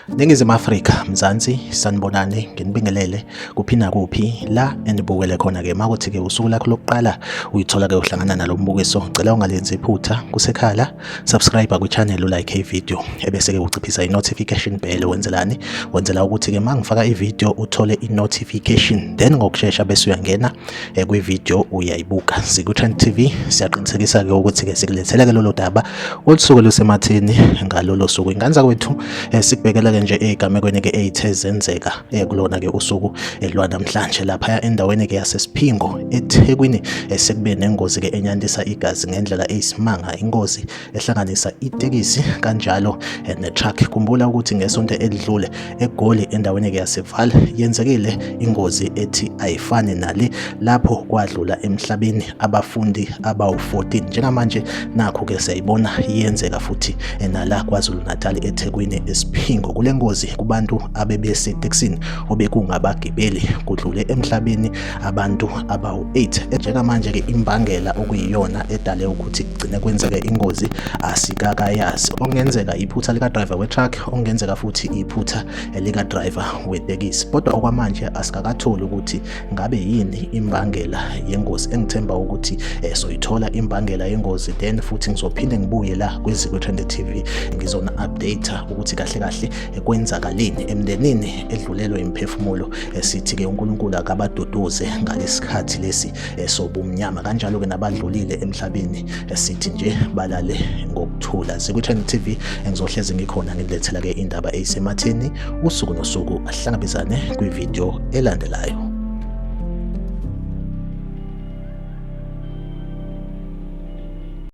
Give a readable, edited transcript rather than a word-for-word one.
Ningizimu Afrika, Mzansi, sanibonani, nginibingelele kuphi nakuphi la enibukele khona-ke. Makuthi-ke usuku lakho lokuqala uyithola-ke uhlangana nalo mbukiso, ngicela ungalenzi iphutha kusekhala, subscribe kwi-channel, ulike i-video, ebese-ke uciphisa i-notification bell. Wenzelani? Wenzela ukuthi-ke uma ngifaka i-video uthole i-notification, then ngokushesha bese uyangena kwi-video uyayibuka. Siku-Trend TV, siyaqinisekisa-ke ukuthi-ke sikulethela-ke lolo daba olusuke lusematheni ngalolo suku. Ingane zakwethu, sikubhekela-ke nje ey'gamekweni-ke ey'the zenzeka kulona-ke usuku lwanamhlanje laphaya endaweni-ke yaseSiphingo eThekwini. Sekube nengozi-ke enyantisa igazi ngendlela eyisimanga, ingozi ehlanganisa itekisi kanjalo ne-truck. Khumbula ukuthi ngesonto elidlule eGoli endaweni-ke yaseVaal yenzekile ingozi ethi ayifane nale, lapho kwadlula emhlabeni abafundi abawu-14. Njengamanje nakho-ke siyayibona iyenzeka futhi nala KwaZulu Natal eThekwini eSiphingo. Kule ngozi kubantu abebesetekisini obekungabagibeli kudlule emhlabeni abantu abawu-8. Njengamanje-ke imbangela okuyiyona edale ukuthi kugcine kwenzeke ingozi asikakayazi. Okungenzeka iphutha lika-driver we-truck, okungenzeka futhi iphutha lika-driver wetekisi, kodwa okwamanje asikakatholi ukuthi ngabe yini imbangela yengozi. Engithemba ukuthi soyithola imbangela yengozi, then futhi ngizophinde ngibuye la kwiZiko Trend TV ngizona update ukuthi kahle kahle kwenzakaleni emndenini edlulelwe imphefumulo. Sithi-ke uNkulunkulu akabaduduze ngalesikhathi lesi sobumnyama, kanjalo-ke nabadlulile emhlabeni sithi nje balale ngokuthula. Zikwi-Trend TV, ngizohlezi ngikhona ngilethela-ke indaba eyisematheni usuku nosuku. Ahlangabezane kwividiyo elandelayo.